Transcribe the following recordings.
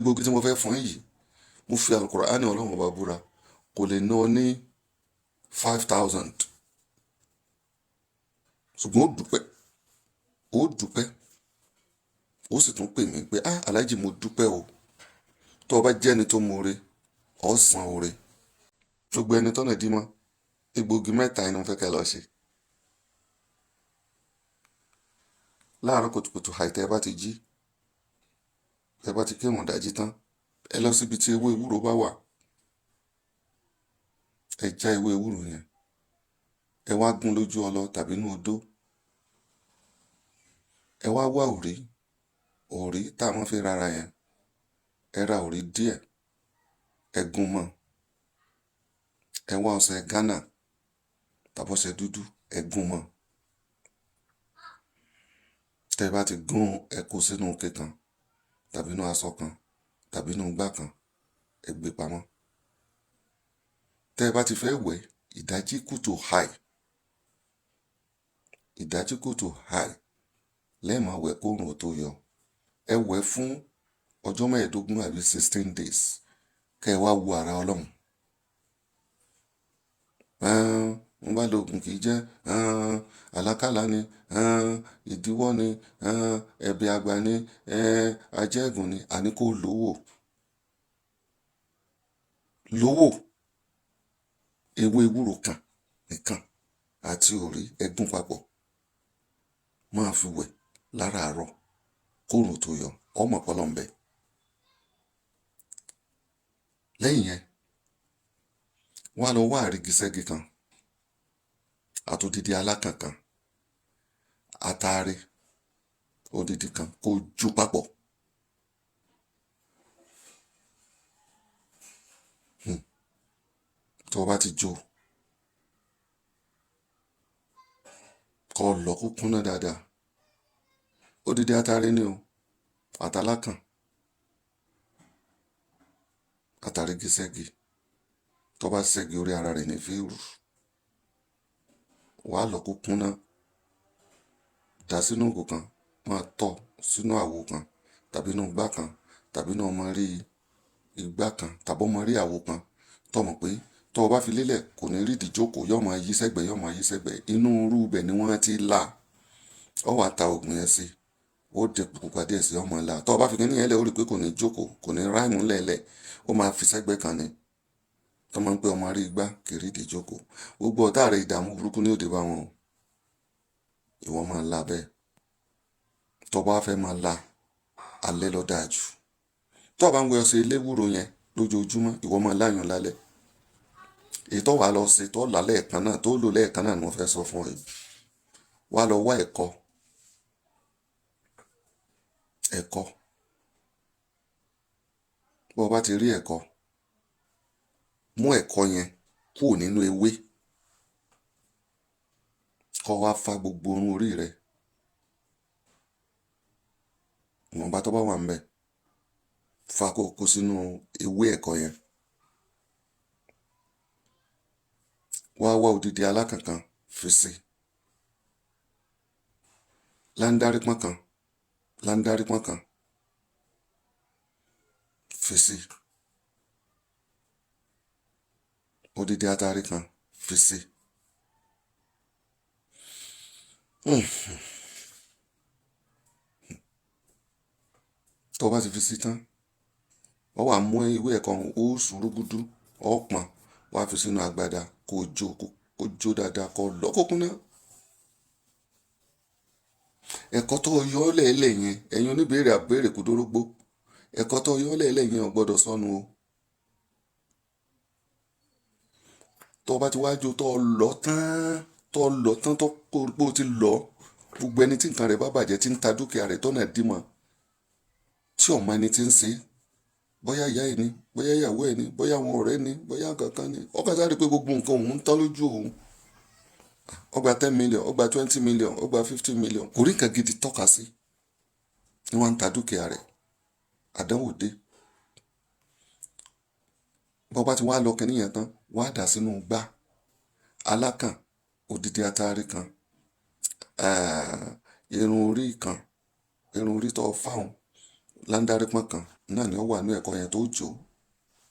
Egbògi tí mo fẹ́ fún yìí, mo fi Al-Qur'ani Ọlọ́run Ọba búra, kò lè ná ọ ní 5,000. Ṣùgbọ́n ó dúpẹ́, ó dúpẹ́, ó sì tún pè mí pé, "Ah, Alhaji, mo dúpẹ́ o." Tó o bá jẹ́ ẹni tó mọ̀ọ́re, ó san oore. Gbogbo ẹni tọ́nà dí mọ́, egbògi mẹ́ta ni mo fẹ́ kí ẹ lọ ṣe. Láàárọ̀ kùtùkùtù àìtẹ́ ẹ bá ti jí, ẹ bá ti kírun ìdájí tán, ẹ lọ síbi tí ewé ewúro bá wà. Ẹ já ewé ewúro yẹn, ẹ wá gún lójú ọlọ tàbí inú odó. Ẹ wá wá òrí, òrí tá a máa fi ra ara yẹn. Ẹ ra òrí díẹ̀, ẹ gún mọ́. Ẹ wá ọṣẹ Ghana tàbí ọṣẹ dúdú, ẹ gún mọ́. Tẹ bá ti gún, ẹ kó sínú ike kan tàbí inú aṣọ kan tàbí inú igbá kan, ẹ gbé pamọ́. Tẹ bá ti fẹ́ wẹ̀, ìdájí kùtù hàì, ìdájí kùtù hàì lẹ́ẹ̀ máa wẹ̀ kóòrùn ó tó yọ. Ẹ wẹ̀ fún ọjọ́ mẹ́ẹ̀ẹ́dógún àbí 16 days kí ẹ wá wo ara Ọlọ́run. Mo bá lo òògùn kì í jẹ́, àlákálà ni, ìdíwọ́ ni, ẹ̀bẹ̀ àgbà ni, ajẹ́gùn ni, àní kó lówó. Lówó. Ewé ewúro kan nìkan àti òrí ẹ gún papọ̀. Máa fi wẹ̀ láràárọ̀ kóòrùn tó yọ, ó mọ̀ pé Ọlọ́run ń bẹ. Lẹ́yìn yẹn, wá lọ wá àrígiṣẹ́gi kan àti odidi alákàn kan, ataare odidi kan kó jó papọ̀. Tó o bá ti jó, kó lọ kó kúnná dáadáa. Odidi ataare ni o, àtàlákàn, àtàrígiṣẹ́gi. Tó bá ṣẹ́gi orí ara rẹ̀ ní fi rù. Wá lọ kó kúnná, dà sínú ìgò kan, máa tọ̀ sínú àwo kan tàbí inú igbá kan tàbí inú ọmọ rí igbá kan tàbí ọmọ rí àwo kan. Tó mọ̀ pé tó o bá fi lélẹ̀ kò ní rí ìdíjókòó, yóò máa yí sẹ́gbẹ̀ẹ́, yóò máa yí sẹ́gbẹ̀ẹ́. Inú irú ibẹ̀ ni wọ́n ti là. Ó wá ta òògùn yẹn sí, ó dẹ pupa díẹ̀ sí, ó máa là. Tó o bá fi kíní yẹn lẹ̀, ó rí pé kò ní jókòó, kò ní ráìmù lẹ́lẹ̀, ó máa fi sẹ́gbẹ̀ẹ́ kan ni. Tó máa ń pé ọmọ rí igbá kì í rí ìdíjókòó. Gbogbo ọ̀tá rẹ̀ ìdààmú burúkú ni ó dé bá wọn o. Ìwọ máa là bẹ́ẹ̀. Tó o bá fẹ́ máa là, alẹ́ lọ dáa jù. Tó o bá ń wẹ ọṣẹ eléwúro yẹn lójoojúmọ́, ìwọ máa láyùn lálẹ́. Èyí tó wà lọ ṣe tó là lẹ́ẹ̀kan náà, tó lò lẹ́ẹ̀kan náà ni mo fẹ́ sọ fún ọ yìí. Wá lọ wá ẹ̀kọ. Ẹ̀kọ. Bó o bá ti rí ẹ̀kọ, mú ẹ̀kọ yẹn kúrò nínú ewé. Kó wá fa gbogbo irun orí rẹ. Ìwọ̀nba tó bá wà níbẹ̀, fa kó kó sínú ewé ẹ̀kọ yẹn. Wá wá odidi alákàn kan fi sí. Láńdárípọ́n kan, láńdárípọ́n kan fi sí. Odidi atare kan fi sí. Tó o bá ti fi sí tán, ó wá mú ewé ẹ̀kọ ó sùn rúgúdú, ó pọ́n, wá fi sínú agbada kó jó, kó jó dáadáa, kó lọ kó kúnná. Ẹ̀kọ tó yọ lẹ́lẹ̀ yẹn, ẹ̀yin oníbéèrè àbéèrè kò dórógbó. Ẹ̀kọ tó yọ lẹ́lẹ̀ yẹn ò gbọdọ̀ sọnù o. Tó o bá ti wá jó tó lọ tán, tó lọ tán tó kó bó ti lọ, gbogbo ẹni tí nǹkan rẹ̀ bá bàjẹ́ tí ń ta dúkìá rẹ̀ tọ́nà dí mọ́, tí ò mọ ẹni tí ń ṣe, bóyá ìyá ẹ ni, bóyá ìyàwó ẹ ni, bóyá àwọn ọ̀rẹ́ ni, bóyá nǹkan kan ni. Ó kàn sáré pé gbogbo nǹkan òun ń tán lójú òun. Ó gba 10 million, ó gba 20 million, ó gba 50 million. Kò rí nǹkan gidi tọ́ka sí. Ní wọ́n ń ta dúkìá rẹ̀. Àdánwò dé. Bó bá ti wá lọ kíní yẹn tán, wá dà sínú igbá. Alákàn, odidi atare kan, irun orí kan, irun orí tó fáun, láńdárípọ́n kan Náà ni ó wà nínú ẹ̀kọ yẹn tó jó.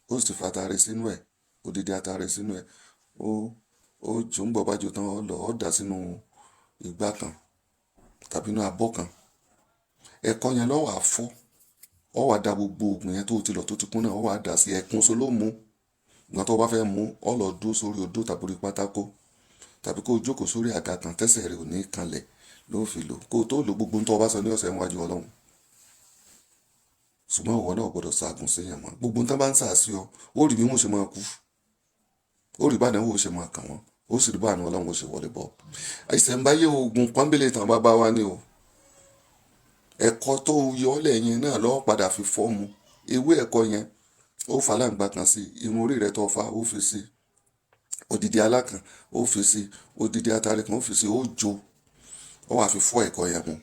Ó sì fa atare sínú ẹ̀, odidi atare sínú ẹ̀. Ó jó, ń bọ̀ bá jó tán, ó lọ, ó dà sínú igbá kan tàbí inú abọ́ kan. Ẹ̀kọ yẹn ló wà fọ́. Ó wá da gbogbo òògùn yẹn tó ti lọ tó ti kún náà, ó wá dà sí ẹ̀kún ṣo ló mú. Ìgbà tó o bá fẹ́ mú, ó lọ dúró sórí odó tàbí orí pátákó tàbí kó jókòó sórí àga kan tẹ́sẹ̀ rẹ̀ ò ní kanlẹ̀ ló fi lò. Kó tó lò gbogbo ohun tó o bá sọ ní ọ̀sẹ̀ níwájú Ọlọ́run. Ṣùgbọ́n ìwọ náà ò gbọdọ̀ ṣàgùn sí èèyàn mọ́. Gbogbo ohun tí wọ́n bá ń ṣà sí ọ, ó rí bí wọ́n ṣe máa kú. Ó rí bá àdánwò ṣe máa kàn wọ́n. Ó sì rí bá àánú Ọlọ́run ó ṣe wọlé bọ̀. Ìṣẹ̀ǹbáyé oògùn pọ́nbélé tàn bàbá wa ni o. Ẹ̀kọ tó yọ ọ́ lẹ̀ yẹn náà ló padà fi fọ́ mu. Ewé ẹ̀kọ yẹn, ó fa aláǹgbá kan sí, irun orí rẹ̀ tó fa, ó fi sí. Odidi alákan, ó fi sí. Odidi atare kan, ó fi sí. Ó jó. Ó wá fi fọ́ ẹ̀kọ yẹn mu.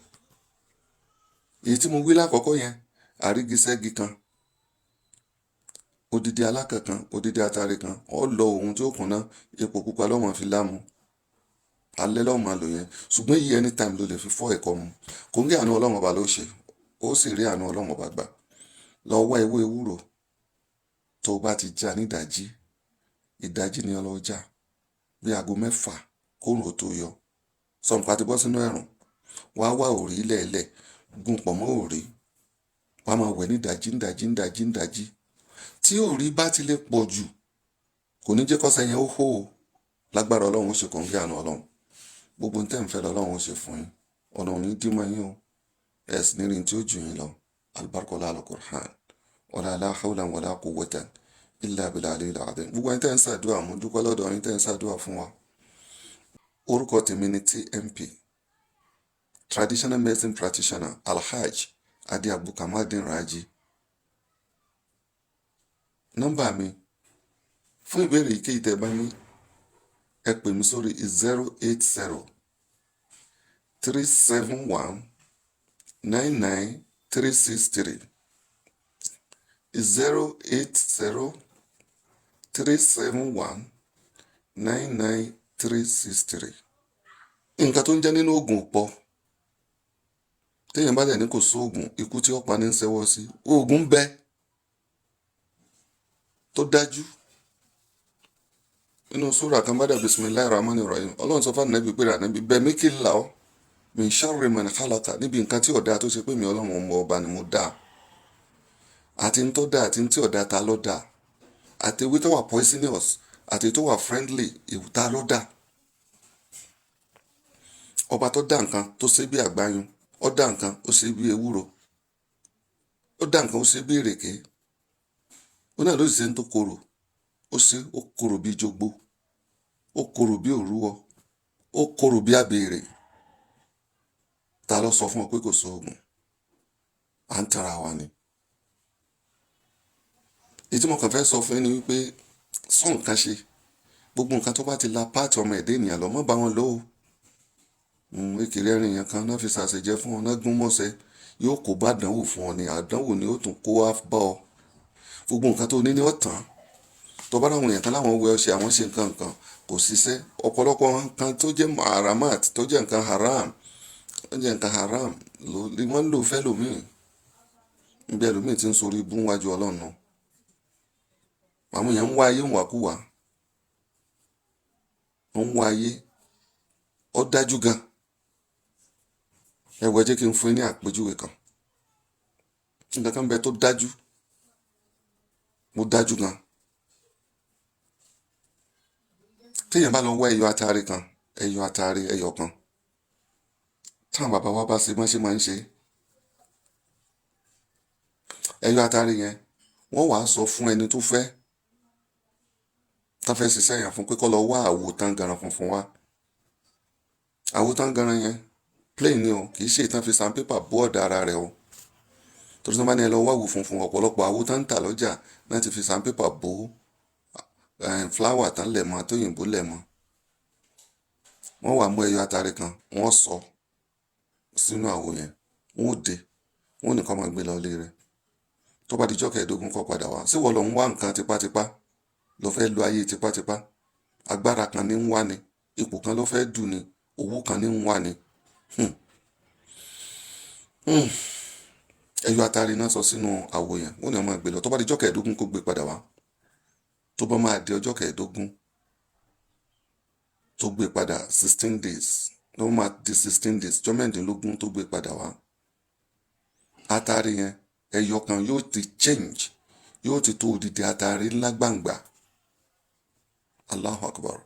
Èyí tí mo wí lákọ̀ọ́kọ́ yẹn, àrígiṣẹ́gi kan, odidi alákan kan, odidi atare kan, ó lọ ohun tí ó kúnná, epo pupa ló máa fi lá mu. Alẹ́ ló máa lò yẹn. Ṣùgbọ́n èyí anytime ló lè fi fọ́ ẹ̀kọ mu. Kòńgẹ́ àánú Ọlọ́run ọba ló ṣe. Ó sì rí àánú Ọlọ́run ọba gbà. Lọ wá ewé ewúro. Tó o bá ti já ní ìdájí, ìdájí ni ọ lọ já. Bí aago mẹ́fà kóòrùn ó tó yọ. Sọ nǹkan àti bọ́ sínú ẹ̀rùn. Wá wá òrí lẹ́ẹ̀lẹ̀, gún pọ̀ mọ́ òrí. Wá máa wẹ̀ ní ìdájí, ní ìdájí, ní ìdájí, ní ìdájí. Tí òrí bá ti lè pọ̀ jù, kò ní jẹ́ kọ́sẹ̀ yẹn ó hó o. Lágbára Ọlọ́run ó ṣe kòńgẹ́ àánú Ọlọ́run. Gbogbo ohun tẹ́ ń fẹ́ lọ́lọ́run ó ṣe fún yín. Ọ̀nà ò ní dí mọ́ yín o. Ẹ sì ní rí tí ó jù yín lọ. Albarka ọlá al-Qur'an. Wala la hawla wala quwwata illa billahi al-aliyyil azim. Gbogbo ẹ̀yin tẹ́ ń ṣàdúrà, mo dúpẹ́ lọ́dọ̀ yín tẹ́ ń ṣàdúrà fún wa. Orúkọ tèmi ni TMP, Traditional Medicine Practitioner, Alhaj Ade Kamaldeen Raji. Nọ́mbà mi fún ìbéèrè èyíkéyìí tẹ́ bá ní, ẹ pè mí sórí 080 371 99 363, 080 371 99 363. Nǹkan tó ń jẹ́ nínú oògùn pọ̀. Téèyàn bá dẹ̀ ní kò sóògùn, ikú tí ó pa ní ń ṣẹ́wọ́ sí. Oògùn ń bẹ tó dájú. Nínú súrà kan bá dà bismillahir rahmanir rahim. Ọlọ́run sọ fún ànábì pé ànábì bẹ̀ mí kí n là ọ́. Min sharri man khalaqa, níbi nǹkan tí ò dáa tó ṣe pé mi Ọlọ́run ọmọ ọba ni mo dá. Àti ń tó dáa àti ń tí ò dáa ta ló dáa. Àti ewé tó wà poisonous àti tó wà friendly, ta ló dáa. Ọba tó dá nǹkan tó ṣe bí àgbáyún, ó dá nǹkan ó ṣe bí ewúro, ó dá nǹkan ó ṣe bí ìrèké. Ó náà ló sì ṣe ń tó korò. Ó ṣe ó korò bí jogbo, ó korò bí òrúwọ, ó korò bí abèrè. Ta ló sọ fún ọ pé kò sóògùn? À ń tara wa ni. Èyí tí mo kàn fẹ́ sọ fún yín ni wípé sọ nǹkan ṣe. Gbogbo nǹkan tó bá ti la páàtì ọmọ ẹ̀dá ènìyàn lọ, má bá wọn lò ó. Ekele ẹ̀rín yẹn kan náà fi ṣàṣejẹ fún ọ, náà gún mọ́ṣẹ́, yóò kó bá àdánwò fún ọ ni, àdánwò ni ó tún kó wá bá ọ. Gbogbo nǹkan tó ní ní ọ̀tán. Tó bá láwọn èèyàn kan láwọn wẹ ọṣẹ, àwọn ṣe nǹkan kan kò ṣiṣẹ́. Ọ̀pọ̀lọpọ̀ nǹkan tó jẹ́ haramat, tó jẹ́ nǹkan haram, tó jẹ́ nǹkan haram ló ni wọ́n ń lò fẹ́ lòmíì. Níbi ẹlòmíì tí ń sọrí ibú wájú Ọlọ́run náà. Àwọn èèyàn ń wá ayé ń wàkúwà. Wọ́n ń wá ayé. Ó dájú gan. Ẹ wò, ẹ jẹ́ kí n fún yín ní àpèjúwe kan. Nǹkan kan bẹ tó dájú. Mo dájú gan. Téèyàn bá lọ wá ẹyọ atare kan, ẹyọ atare ẹyọ kan. Táwọn bàbá wa bá ṣe bọ́n ṣe máa ń ṣe. Ẹyọ atare yẹn, wọ́n wàá sọ fún ẹni tó fẹ́, tá fẹ́ ṣiṣẹ́ yẹn fún pé kó lọ wá àwo tangaran funfun wá. Àwo tangaran yẹn plain ni o, kì í ṣe ìtàn fi sandpaper bó ọ̀dà ara rẹ̀ o. Torí tí wọ́n bá ní ẹ lọ wá àwo funfun, ọ̀pọ̀lọpọ̀ àwo tán ń tà lọ́jà náà ti fi sandpaper bó, flower tán lẹ̀ mọ́, tóyìnbó lẹ̀ mọ́. Wọ́n wá mú ẹyọ atare kan, wọ́n sọ sínú àwo yẹn, wọ́n ó dé, wọ́n ní kó máa gbé lọ ilé rẹ̀. Tó bá di ọjọ́ kẹẹ̀ẹ́dógún kó padà wá. Ṣé ìwọ ló ń wá nǹkan tipátipá? Lọ fẹ́ lo ayé tipátipá? Agbára kan ní ń wá ni, ipò kan ló fẹ́ dù ni, owó kan ní ń wá ni. Ẹyọ atare náà sọ sínú àwo yẹn, wọ́n ní wọ́n máa gbé lọ. Tó bá di ọjọ́ kẹẹ̀ẹ́dógún, kó gbé padà wá. Tó bá máa di ọjọ́ kẹẹ̀ẹ́dógún tó gbé padà, 16 days ló máa di, 16 days, ọjọ́ mẹ́rìndínlógún tó gbé padà wá, atare yẹn ẹyọ kan yóò ti change, yóò ti tó odidi atare ńlá gbàǹgbà. Allahu Akbar.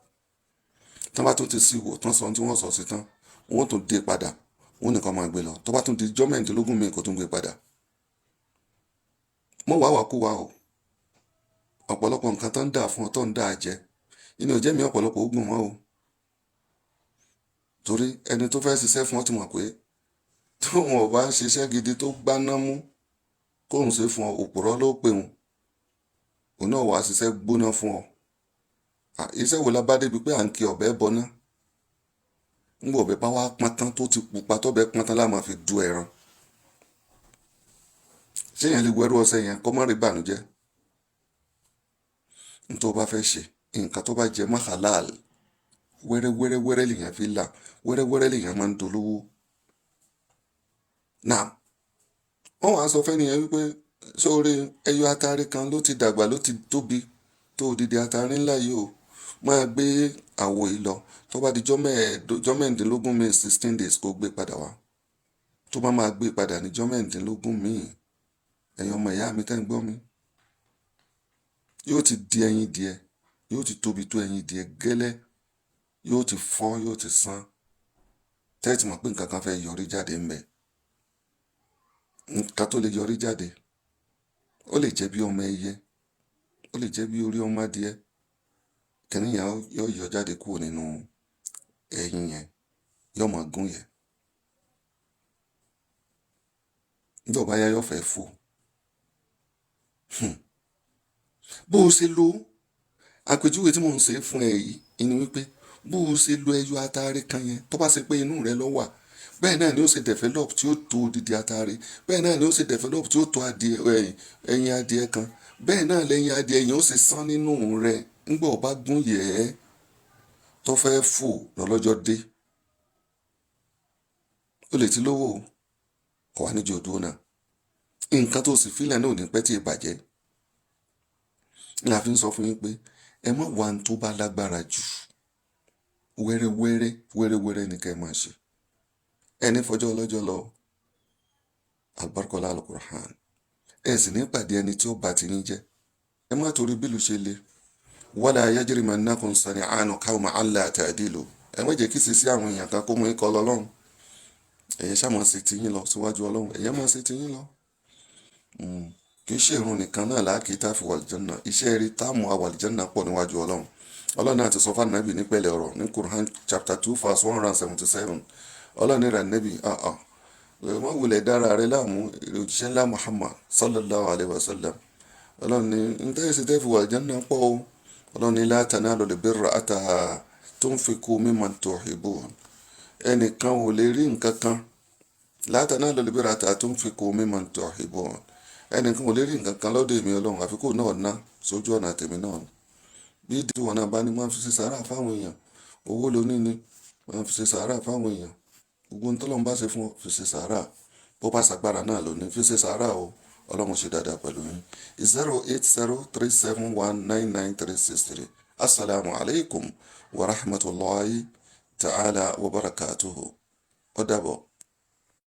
Tán bá tún ti sí wò tán, sọ tí wọ́n sọ sí tán, wọ́n tún dé padà, wọ́n nìkan máa gbé lọ. Tó bá tún di ọjọ́ mẹ́rìndínlógún míì, kó tún gbé padà. Mọ́ wàá wà kú wa o. Ọ̀pọ̀lọpọ̀ nǹkan tó ń dà fún ọ tó ń dà jẹ inú ò jẹ́ mi. Ọ̀pọ̀lọpọ̀ ogun mọ́ o, torí ẹni tó fẹ́ ṣiṣẹ́ fún ọ ti mọ̀ pé tóun ò bá ṣiṣẹ́ gidi tó gbáná mú kóun ṣe fún ọ, òpùrọ́ ló pè òun, òun náà wàá ṣiṣẹ́ gbóná fún ọ. Iṣẹ́ wo la bá débi pé à ń kí ọ̀bẹ bọná? Ń bọ̀, ọ̀bẹ bá wá pọ́n tán, tó ti pupa, tọ́bẹ pọ́n tán, láà máa fi du ẹran. Ṣé yẹn lè wẹ́rú ọṣẹ yẹn kọ́ mọ́ rí bànújẹ́? Nítorí bá fẹ́ ṣe nǹkan tó bá jẹ mọ́ halal, wẹ́rẹ́ wẹ́rẹ́ wẹ́rẹ́ lèèyàn fi là, wẹ́rẹ́ wẹ́rẹ́ lèèyàn máa ń dolówó. Náà wọ́n wàá sọ fẹ́ni yẹn wípé, sórí ẹyọ atare kan ló ti dàgbà, ló ti tóbi tó odidi atare ńlá yìí o, máa gbé àwo yìí lọ. Tó bá di jọ́ mẹ́rìndínlógún míì, 16 days, kó gbé padà wá. Tó bá máa gbé padà ní jọ́ mẹ́rìndínlógún míì, ẹ̀yin ọmọ ìyá mi tẹ́ ń gbọ́ mi, yóò ti di ẹyin díẹ̀, yóò ti tóbi tó ẹyin díẹ̀ gẹ́lẹ́, yóò ti fọ́, yóò ti sán, tẹ́tí mọ̀ pé nǹkan kan fẹ́ yọrí jáde ń bẹ̀. Nǹkan tó lè yọrí jáde, ó lè jẹ́ bí ọmọ ẹyẹ, ó lè jẹ́ bí orí ọmọ adìẹ. Kìnìún yóò yọ jáde kúrò nínú ẹyin yẹn, yóò máa gún yẹn. Nígbà bá yá, yóò fẹ́ fò. Bó o ṣe lo àpèjúwe tí mò ń ṣe fún ẹ yìí ni wípé bó o ṣe lo ẹyọ atare kan yẹn, tó bá ṣe pé inú rẹ ló wà, bẹ́ẹ̀ náà ni ó ṣe develop tí ó tó odidi atare, bẹ́ẹ̀ náà ni ó ṣe develop tí ó tó adìẹ, ẹyin adìẹ kan, bẹ́ẹ̀ náà lẹ́yìn adìẹ yẹn ó ṣe sán nínú rẹ. Ńgbà ó bá gún yẹ̀ ẹ́ tó fẹ́ fò lọ́lọ́jọ́ dé, ó lè ti lówó kọ̀ wá níjó dúró náà. Nǹkan tó sì fílẹ̀ náà ò ní pẹ́ tí ì bàjẹ́. Ní a fi ń sọ fún yín pé ẹ má wá ní tó bá lágbára jù. Wẹ́rẹ́wẹ́rẹ́ wẹ́rẹ́wẹ́rẹ́ ni ká ẹ máa ṣe. Ẹni fọjọ́ ọlọ́jọ́ lọ, albarkola alukur'an, ẹ sì ní pàdé ẹni tí ó bá ti yín jẹ́. Ẹ má torí bílù ṣe le. Wala yajrimannakum sani'anu qawmin alla ta'dilu. Ẹ má jẹ́ kí sísí àwọn èèyàn kan kó mú ikọ̀ lọ́lọ́run. Ẹ̀yẹ ṣá máa ṣe tiyín lọ síwájú Ọlọ́run. Ẹ̀yẹ máa ṣe tiyín lọ. Kì í ṣe ìrun nìkan náà láàkì tá a fi wà àlùjánnà. Iṣẹ́ rí táàmù àwà àlùjánnà pọ̀ níwájú Ọlọ́run. Ọlọ́run náà ti sọ fún Ànábì nípẹ̀lẹ̀ ọ̀rọ̀ ní Quran chapter 2 verse 177. Ọlọ́run ní Ànábì, má wulẹ̀ dára rẹ láàmú, òjíṣẹ́ ńlá Muhammad sallallahu alayhi wa sallam. Ọlọ́run ní ntẹ́ ṣe tẹ́ fi wà àlùjánnà pọ̀ o. Ọlọ́run ní la tanalul birra hatta tunfiqu mimma tuhibbun. Ẹnìkan ò lè rí nǹkan kan. La tanalul birra hatta tunfiqu mimma tuhibbun. Ẹnìkan ò lè rí nǹkan kan lọ́dọ̀ èmi Ọlọ́run àfi kó náà ná sójú ọ̀nà tèmi náà. Bí tí wọn náà bá ní, máa fi ṣe sàárà fáwọn èèyàn. Owó ló ní ni máa fi ṣe sàárà fáwọn èèyàn. Gbogbo ohun tọ́lọ́run bá ṣe fún ọ, fi ṣe sàárà. Bó bá ṣàgbára náà ló ní, fi ṣe sàárà o. Ọlọ́run ṣe dáadáa pẹ̀lú yín. 08037199363. Assalamu alaikum wa rahmatulahi ta'ala wa barakatuhu. Ó dàbọ̀.